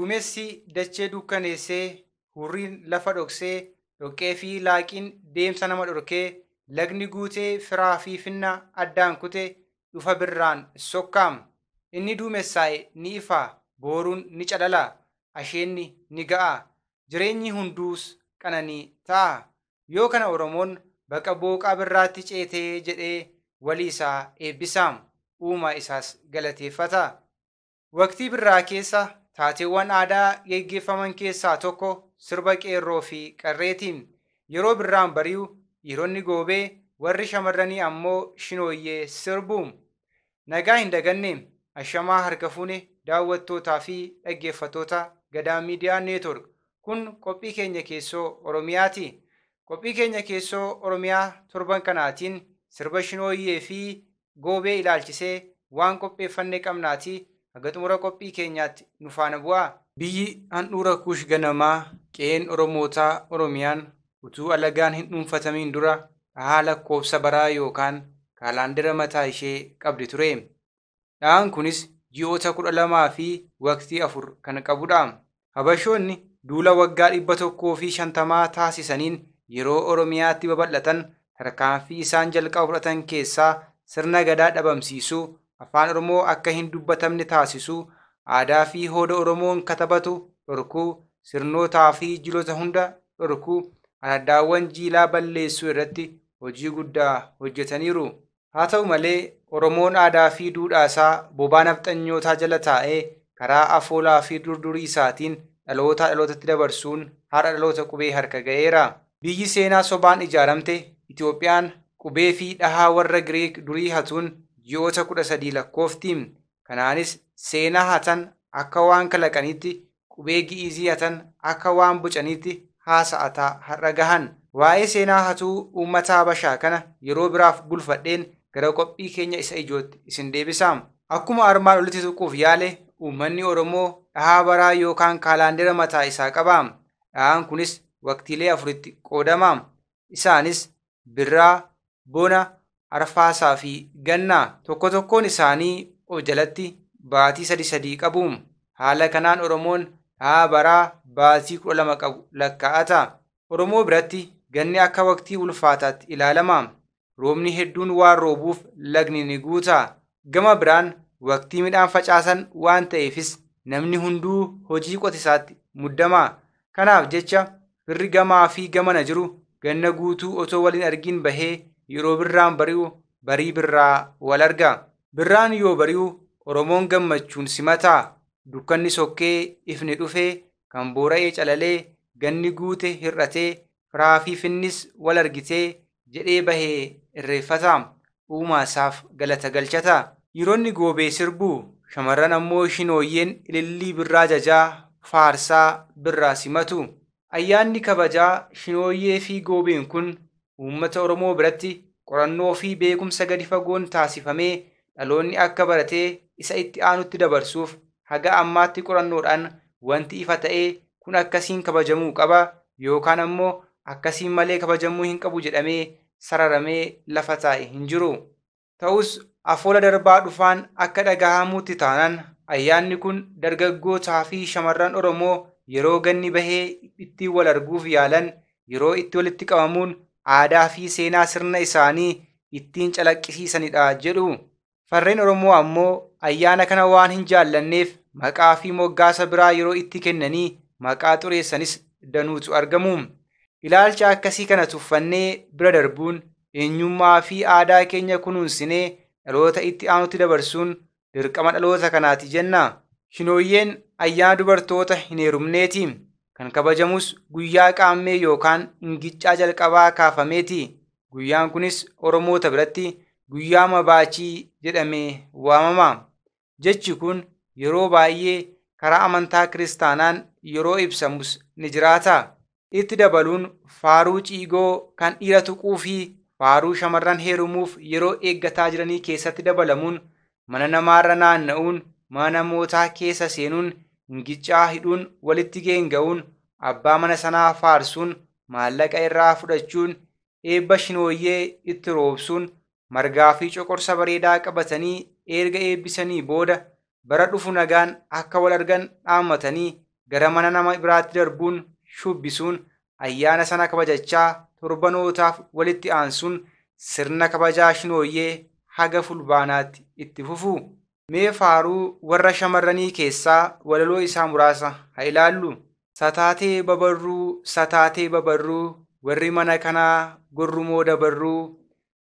Duumessi dachee dukkaneessee, hurriin lafa dhoksee, dhoqqee fi laaqiin deemsa nama dhorkee, lagni guutee firaa fi finna addaan kute dhufa birraan sokkaam. Inni duumessaa'e ni ifa, booruun ni calala, asheenni ni ga'a. Jireenyi hunduus qananii ta'a. Yoo kana Oromoon baqa booqaa birraatti ceetee jedhee walii isaa eebbisaam. Uumaa isaas galateeffata. Waqtii birraa keessa taateewwan aadaa geggeeffaman keessaa tokko sirba qeerroo fi qarreetiin. Yeroo birraan bari'u dhiironni goobee warri shamarranii ammoo shinooyyee sirbu. Nagaa hin daganne ashamaa harka fuune daawwattootaa fi dhaggeeffattoota Gadaa Miidiyaa Neetwork. Kun qophii keenya keessoo Oromiyaati. Qophii keenya keessoo Oromiyaa torban kanaatiin sirba shinooyyee fi goobee ilaalchisee waan qopheeffanne qabnaati. Haga xumura qophii keenyaatti nu faana bu'aa. Biyyi handhuura kuush ganamaa qe'een Oromootaa Oromiyaan utuu alagaan hin dhuunfatamiin dura dhahaa lakkoofsa baraa yookaan kaalaandara mataa ishee qabdi ture. Dhahaan kunis ji'oota 12 fi waqtii 4 kan qabudha. Habashoonni duula waggaa 150 taasisaniin yeroo Oromiyaatti babal'atan tarkaanfii isaan jalqaba fudhatan keessaa sirna gadaa dhabamsiisuu, afaan Oromoo akka hin dubbatamne taasisuu, aadaa fi hooda Oromoon katabatu dhorkuu, sirnootaa fi jiloota hunda dhorkuu, araddaawwan jiilaa balleessuu irratti hojii guddaa hojjetaniiru. Haa ta'u malee Oromoon aadaa fi duudhaa isaa bobaa nafxanyootaa jala taa'ee karaa afoolaa fi durdurii isaatiin dhalootaa dhalootatti dabarsuun har'a dhaloota qubee harka ga'eera. Biyyi seenaa sobaan ijaaramte Itoophiyaan qubee fi dhahaa warra Giriik durii hatuun ji'oota 13 lakkoofti. Kanaanis seenaa hatan akka waan kalaqaniitti, qubee Gi'izii hatan akka waan bocaniitti haasa'ataa har'a gahan. Waa'ee seenaa hatuu uummata Habashaa kana yeroo biraaf bulfadheen gara qophii keenya isa ijootti isin deebisa. Akkuma armaan olitti tuquuf yaale uummanni Oromoo dhahaa baraa yookaan kaalaandara mataa isaa qaba. Dhahaan kunis waqtiilee afuritti qoodama. Isaanis birraa, bona, arfaasaa fi ganna. Tokko tokkoon isaanii of jalatti baatii sadi sadii qabu. Haala kanaan Oromoon dhahaa baraa baatii 12 qabu lakkaa'ata. Oromoo biratti ganni akka waqtii ulfaataatti ilaalama. Roobni hedduun waan roobuuf lagni ni guuta. Gama biraan waqtii midhaan facaasan waan ta'eefis namni hunduu hojii qotisaatti muddama. Kanaaf jecha firri gamaa fi gamana jiru ganna guutuu otoo waliin argin bahee yeroo birraan bari'u barii birraa wal arga. Birraan yoo bari'u Oromoon gammachuun simata. Dukkanni sokkee ifni dhufee kan boora'ee calalee ganni guute hir'atee firaa fi finnis wal argitee jedhee bahee irreeffata. Uumaa isaaf galata galchata. Dhiironni goobee sirbuu, shamarran ammoo shinooyyeen ilillii birraa jajaa faarsaa birraa simatu. Ayyaanni kabajaa shinooyyee fi goobeen kun uummata Oromoo biratti qorannoo fi beekumsa gadi fagoon taasifamee dhaloonni akka baratee isa itti aanutti dabarsuuf haga ammaatti qorannoodhaan wanti ifa ta'ee kun akkasiin kabajamuu qaba yookaan ammoo akkasiin malee kabajamuu hin qabu jedhamee sararamee lafa taa'e hin jiru. Ta'us afoola darbaa dhufaan akka dhagahamuutti taanaan ayyaanni kun dargaggootaa fi shamarran Oromoo yeroo ganni bahee ittiin wal arguuf yaalan yeroo itti walitti qabamuun aadaa fi seenaa sirna isaanii ittiin calaqqisiisanidha jedhu. Farreen Oromoo ammoo ayyaana kana waan hin jaallanneef maqaa fi moggaasa biraa yeroo itti kennanii maqaa xureessanis danuutu argamu. Ilaalcha akkasii kana tuffannee bira darbuun eenyummaa fi aadaa keenya kunuunsinee dhaloota itti aanutti dabarsuun dirqama dhaloota kanaati jenna. Shinooyyeen ayyaana dubartoota hin heerumneeti. Kan kabajamus guyyaa qaammee yookaan ingiccaa jalqabaa kaafameeti. Guyyaan kunis Oromoota biratti guyyaa mabaachii jedhamee waamama. Jechi kun yeroo baay'ee karaa amantaa kiristaanaan yeroo ibsamus ni jiraata. Itti dabaluun faaruu ciigoo kan dhiira tuquu fi faaruu shamarran heerumuuf yeroo eeggataa jiranii keessatti dabalamuun mana namaarra naanna'uun mana namootaa keessa seenuun ingiccaa hidhuun walitti geenga'uun abbaa mana sanaa faarsuun maallaqa irraa fudhachuun eebba shinooyyee itti roobsuun margaa fi coqorsa bareedaa qabatanii erga eebbisanii booda bara dhufu nagaan akka wal argan dhaammatanii gara mana nama biraatti darbuun shubbisuun ayyaana sana kabajachaa torbanootaaf walitti aansuun sirna kabajaa shinooyyee haga fulbaanaatti itti fufu. Mee faaruu warra shamarranii keessaa walaloo isaa muraasa haa ilaallu. Sataatee babarruu, sataatee babarruu, warri mana kanaa gorrumoo dabarruu,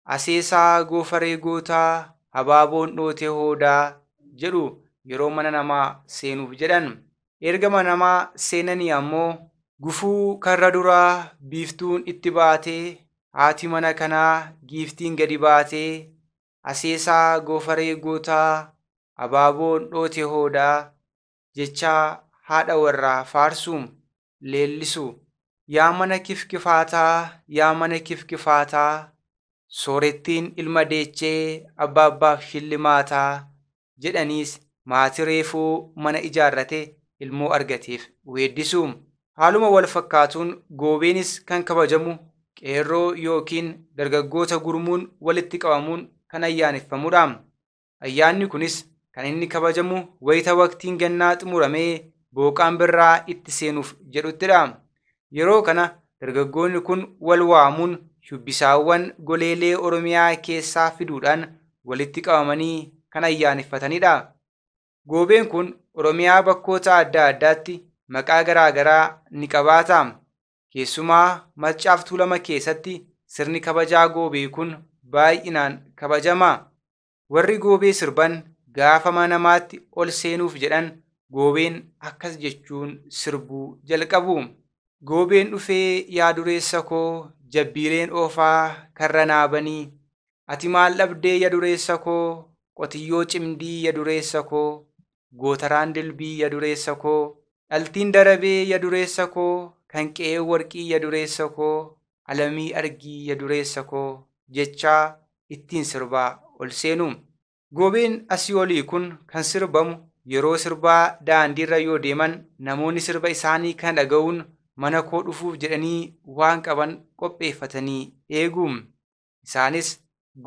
aseesaa goofaree gootaa, habaaboon dhootee hoodaa jedhu yeroo mana namaa seenuuf jedhan. Erga mana namaa seenanii ammoo gufuu karra duraa biiftuun itti baatee, haati mana kanaa giiftiin gadi baatee, aseesaa goofaree gootaa, habaaboon dhoote hoodaa jechaa haadha warraa faarsuun leellisu. Yaa mana kifkifaataa, yaa mana kifkifaataa, soorettiin ilma deechee abbaa abbaaf shillimaataa jedhaniis maatii reefuu mana ijaarrate ilmoo argateef weeddisu. Haaluma wal fakkaatuun goobeenis kan kabajamu qeerroo yookiin dargaggoota gurmuun walitti qabamuun kan ayyaaneffamudha. Ayyaanni kunis kan inni kabajamu wayita waqtiin gannaa xumuramee booqaan birraa itti seenuuf jedhuttidha. Yeroo kana dargaggoonni kun wal waamuun shubbisaawwan goleelee Oromiyaa keessaa fiduudhaan walitti qabamanii kan ayyaaneffatanidha. Goobeen kun Oromiyaa bakkoota adda addaatti maqaa garaa garaa ni qabaata. Keessumaa Maccaaf Tuulama keessatti sirni kabajaa goobee kun baay'inaan kabajama. Warri goobee sirban gaafa mana namaatti ol seenuuf jedhan goobeen akkas jechuun sirbuu jalqabu. Goobeen dhufee yaa dureessa koo jabbiileen oofaa karra naabanii. Ati maal dhabdee yaa dureessa koo qotiyyoo cimdii yaa dureessa koo gootaraan dilbii yaa dureessa koo dhaltiin darabee yaa dureessa koo kan qe'ee warqii yaa dureessa koo alamii argii yaa dureessa koo jechaa ittiin sirbaa ol seenu. Goobeen asii olii kun kan sirbamu yeroo sirbaa daandiirra yoo deeman namoonni sirba isaanii kan dhaga'uun mana koo dhufuuf jedhanii waan qaban qopheeffatanii eegu. Isaanis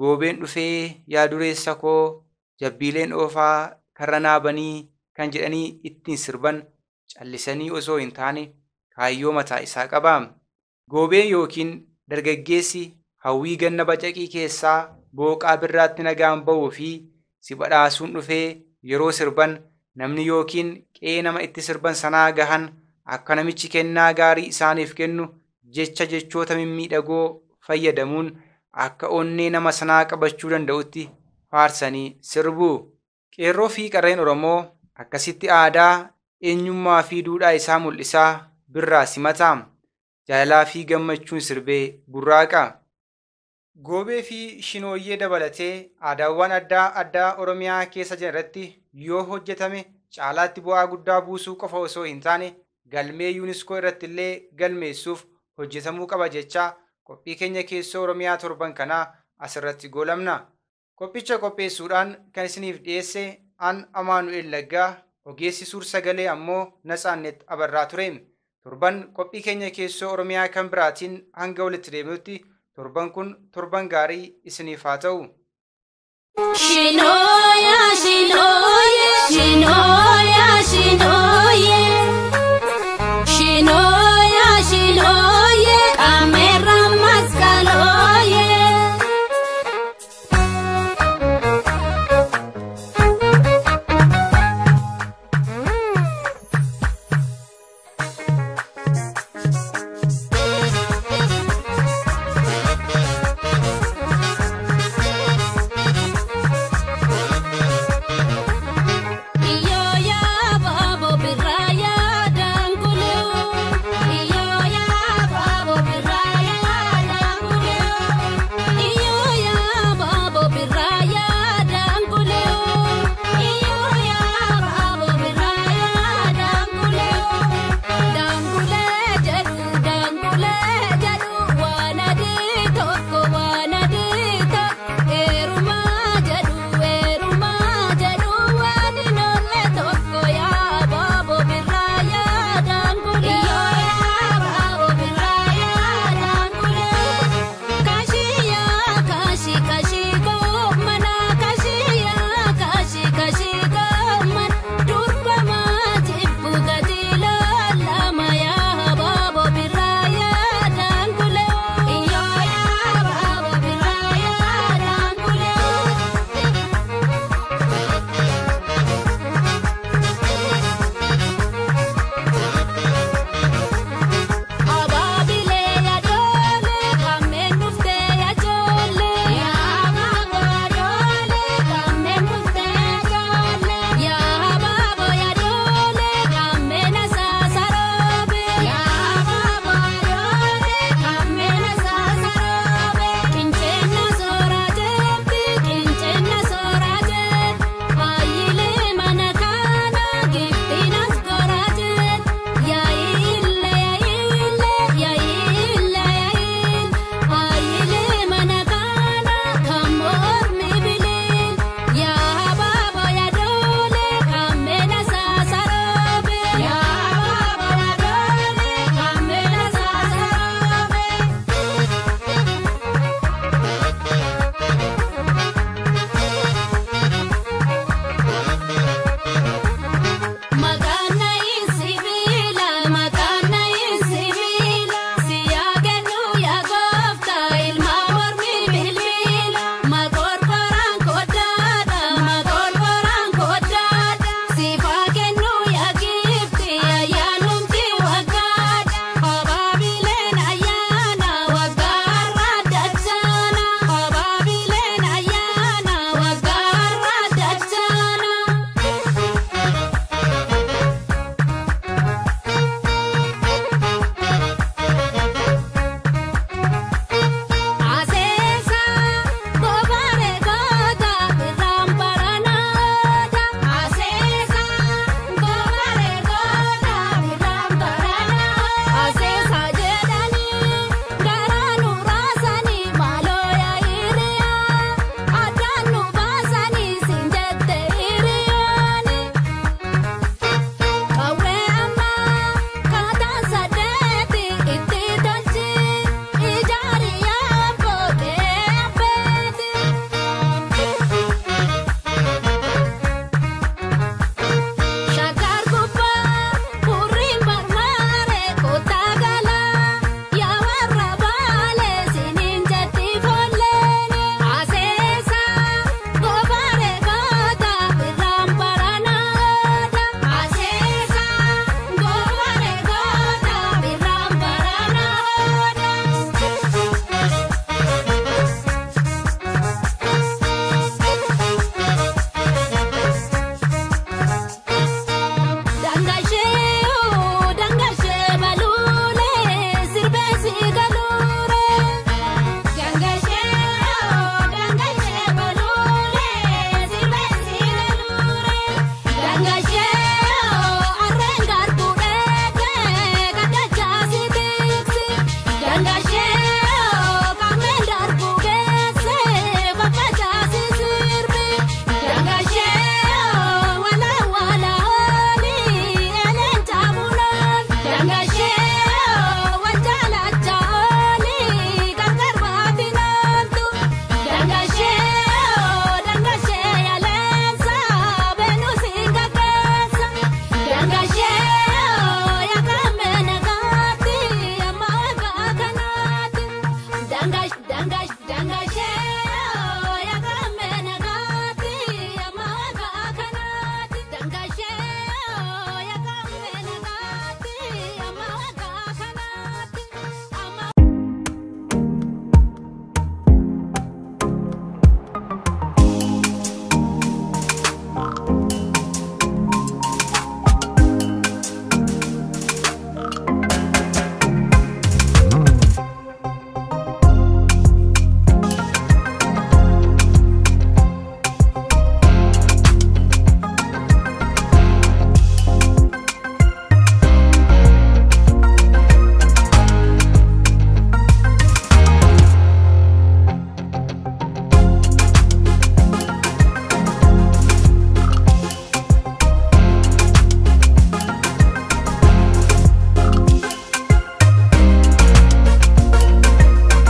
goobeen dhufee yaa dureessa koo jabbiileen oofaa karra naabanii kan jedhanii ittiin sirban callisanii osoo hin taane kaayyoo mataa isaa qaba. Goobeen yookiin dargaggeessi hawwii ganna bacaqii keessaa booqaa birraatti nagaan ba'uu fi si badhaasuun dhufee yeroo sirban namni yookiin qe'ee nama itti sirban sanaa gahan akka namichi kennaa gaarii isaaniif kennu jecha jechoota mimmiidhagoo fayyadamuun akka onnee nama sanaa qabachuu danda'utti faarsanii sirbu. Qeerroo fi qarreen Oromoo akkasitti aadaa, eenyummaa fi duudhaa isaa mul'isaa birraa simata. Jaalalaa fi gammachuun sirbee burraaqa. Goobee fi shinooyyee dabalatee aadaawwan adda addaa Oromiyaa keessa jiran irratti yoo hojjetame caalaatti bu'aa guddaa buusuu qofa osoo hin taane galmee yuuniskoo irratti illee galmeessuuf hojjetamuu qaba jechaa qophii keenya keessoo Oromiyaa torban kanaa asirratti goolabna. Qophicha qopheessuudhaan kan isiniif dhiyeesse an Amaanu'el Laggaa, ogeessi suur sagalee ammoo Natsaannet Abarraa ture. Torban qophii keenya keessoo Oromiyaa kan biraatiin hanga walitti deebinutti torban kun torban gaarii isiniif haa ta'u. Shinooya shinooye shinooye.